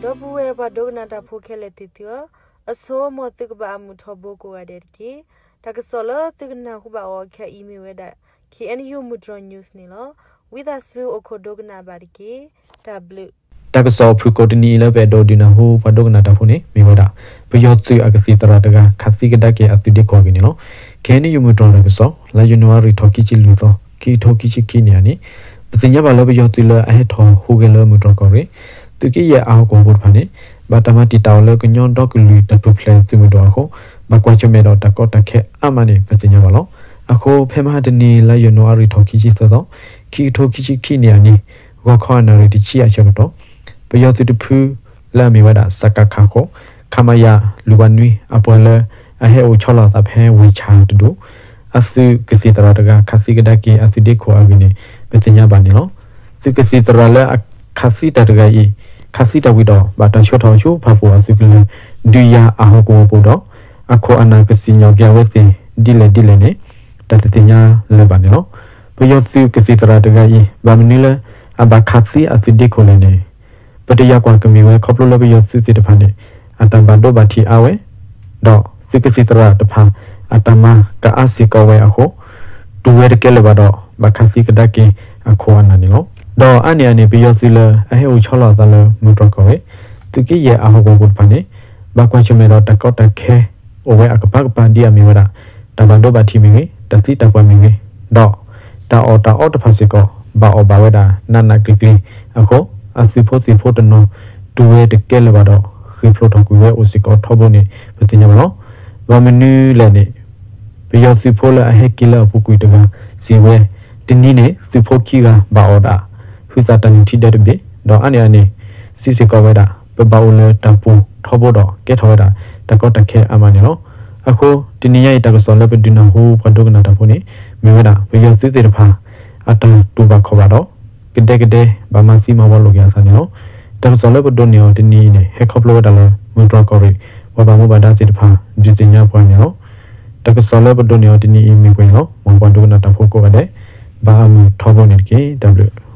ဒီပုၢ်ဝဲၢ်ပှၤဒိကနၣ်တၢ်ဖိခဲလၢာ်သ့ၣ်သုဧၢ, အဆိ မ်သုကဘၣ်အမုာ်ထီဘိကိးဂၤဒဲးတက့ၢ်. တၢ်ကစီၣ်လၢသုကနၢ်ဟူဘၣ်အီၤခဲအံၤမ့ၢ်ဝဲဒၣ် K N U မုၢ်တြီၤ news န့ၣ်လီၤ. ဝံသးစူၤအိၣ်ခိးဒိကနၣ်ဘၣ်တက့ၢ်. တၢ်ဘျုး တၢ်ကစီၣ်ဖုၣ်ကိာ်တနံၤအံၤလၢပအဲၣ်ဒိးဒုးနၢ်ဟူပှၤဒိကနၣ်တၢ်ဖိန့ၣ် မ့ၢ်ဝဲဒၣ် ပယီၤသုးအကသံၣ်သရၣ်တဂၤ ခးသံကဒါက့ၤအသုးဒ့ခိၣ်အဂ့ၢ်န့ၣ်လီၤ. ခဲအံၤန့ၣ် ယမုၢ်တြီၤတၢ်ကစီၣ် လါယနူၤအါရံၤထီၣ်ခံဆံလွံၢ်သီ ခံကထိခံဆံခံနံၣ်အနံၤ ပသ့ၣ်ညါဘၣ်လၢပယီၤသုးလၢအဟဲထီၣ်ဟူးဂဲၤလၢမုၢ်တြီၤကီၢ်ရ့ၣ် သုးက့ယဲၢ်အဟီၣ်ကဝီၤပူၤတဖၣ်န့ၣ် ဘၣ်တၢ်မၤတံာ်တာ်အီၤလၢကညီဒီကလုာ်တၢ်ထူၣ်ဖျဲးသုးမုၢ်ဒိၣ်အဃိ ဘၣ်ကွၢ်ဆၢၣ်မဲာ်ဒီးတၢ်ကီတၢ်ခဲအါမးန့ၣ် ပသ့ၣ်ညါဘၣ်လီၤ. အဃိ ဖဲမဟါတနံၤ လါယနူၤအါရံၤထီၣ်ခံဆံသၢသီ ခံကထိခံဆံခံနံၣ်အနံၤ ဂီၤခီအနၣ်ရံၣ်တဆံအဆၢကတီၢ် ပယီၤသုးတဖု လၢအမ့ၢ်ဝဲဒၣ် စကခ ဃိး ခမရ လွံၢ်ဝးနွံ အပှၤလၢအဟဲအိၣ်ဆီလီၤအသးဖဲဝ့ၢ်ဆၣ်တဒူၣ် အသုးကသံၣ်သရၣ်တဂၤ ခးသံကဒါက့ၤအသုးဒ့ခိၣ်အဂ့ၢ်န့ၣ် ပသ့ၣ်ညါဘၣ်န့ၣ်လီၤ. သုးကသံၣ်သရၣ်လၢအခးသံတၢ်တဂၤအံၤ ခးသံတၢ်ဝံၤဒီး ဘၣ်တၢ်ဆှၢထီၣ်ဆူဖၣ်ပူၣ်အသုးကလၢၤ ဒုးယၤအဟီၣ်ကဝီၤပူၤဒီး အခိၣ်အနၢ်ကစံၣ်ညီၣ်က့ၤအဝဲသ့ၣ် ဒ်လဲၣ်ဒ်လဲၣ်န့ၣ် တၢ်တသ့ၣ်ညါလၢၤဘၣ်န့ၣ်လီၤ. ပယီၤသုးကသံၣ်သရၣ်တဂၤအံၤ ဘၣ်မနုၤလၢ အဘၣ်ခးသံအသုးဒ့ခိၣ်လဲၣ်န့ၣ် ပတယာ်ကွၢ်ကမ့ၢ်ဝဲခီဖျိလၢပယီၤသုးသ့ၣ်တဖၣ်န့ၣ် အတၢ်ဘၣ်ဒိဘၣ်ထံးအါဝဲ ဒီးသုးကသံၣ်သရၣ်တဖၣ် အတၢ်မၤကအါစ့ၢ်ကီးဝဲအဃိ တူၢ်ဝဲတကဲလၢၤဘၣ်ဒီး ဘၣ်ခးသံကဒါက့ၤအခိၣ်အနၢ်န့ၣ်လီၤ. ဒီးအါန့ၢ်အန့ၣ် ပယီၤသုးလၢအဟဲအိၣ်ဆီလီၤအသးလၢမုၢ်တြီၤကီၢ်ရ့ၣ် သုးက့ယဲၢ်အဟီၣ်ကဝီၤပူၤတဖၣ်န့ၣ် ဘၣ်ကွၢ်ဆၢၣ်မဲာ်ဒီးတၢ်ကီတၢ်ခဲ အိၣ်ဝဲအကပၤကပၤဒ်အမ့ၢ်ဝဲဒၣ် တၢ်ဘၣ်ဒိဘၣ်ထံးမ့ၢ်ဂ့ၤ, တၢ်သံတၢ်ပှၢ်မ့ၢ်ဂ့ၤ, ဒီး တၢ်အီၣ်တၢ်အီတဖၣ်စ့ၢ်ကီး ဘၣ်အီၣ်ဘၣ်ဝဲဒၣ်နးနးကျံၤကျံၤအဃိ အသုးဖိသံၣ်ဖိတနီၤ တူၢ်ဝဲတကဲလၢၤဘၣ်ဒီး ဃ့ၢ်ဖျိးထီၣ်ကွံာ်ဝဲအိၣ်စ့ၢ်ကီးထီဘိန့ၣ် ပသ့ၣ်ညါဘၣ်လီၤ. ဘၣ်မနုၤလဲၣ်န့ၣ် ပယီၤသုးဖိလၢအဟဲက့ၤလၢအပူၤကွံာ်တဂၤစံးဝဲ တနံၤန့ၣ် သုးဖိခံဂၤဘၣ်အီၣ်ဒၣ် ဟုသးတၢ်နုၢ်ထံဒၢတဘ့ၣ် ဒီးအါန့ၢ်အန့ၣ် စံးစ့ၢ်ကီးဝဲဒၣ် ပဘၣ်အိၣ်လၢတၢ်ပူၤထီဘိဒီးကဲထီၣ်ဝဲဒၣ် တၢ်ကီတၢ်ခဲအါမးန့ၣ်လီၤ. အဃိ တနံၤညါအံၤတၢ်ကစီၣ်လၢပဒုးနၢ်ဟူပှၤဒိကနၣ်တၢ်ဖိန့ၣ် မ့ၢ်ဝဲဒၣ် ပယီၤသုးသ့ၣ်တဖၣ် အတၢ်တူၢ်ဘၣ်ခီၣ်ဘၣ်ဒီး ကဒဲကဒဲ ဘၣ်မၤသံမၤဝီလိာ်က့ၤအသးန့ၣ်လီၤ. တၢ်ကစီၣ်လၢပဒိးန့ၢ်အီၤတနံၤအံၤန့ၣ် ဟဲခီဖျိဝဲဒၣ်လၢ မုၢ်တြီၤကီၢ်ရ့ၣ် ပှၤဘၣ်မူဘၣ်ဒါသ့ၣ်တဖၣ် ဒုးသ့ၣ်ညါပှၤန့ၣ်လီၤ. တၢ်ကစီၣ်လၢပဒိးန့ၢ်အီၤတနံၤအံၤမ့ၢ်ပှဲၤန့ၣ်လီၤ. မ်ပှၤဒိကနၣ်တၢ်ဖိကိးဂၤဒဲး ဘၣ်အမုာ်ထီဘိန့ၣ်တက့ၢ်. တၢ်ဘျုး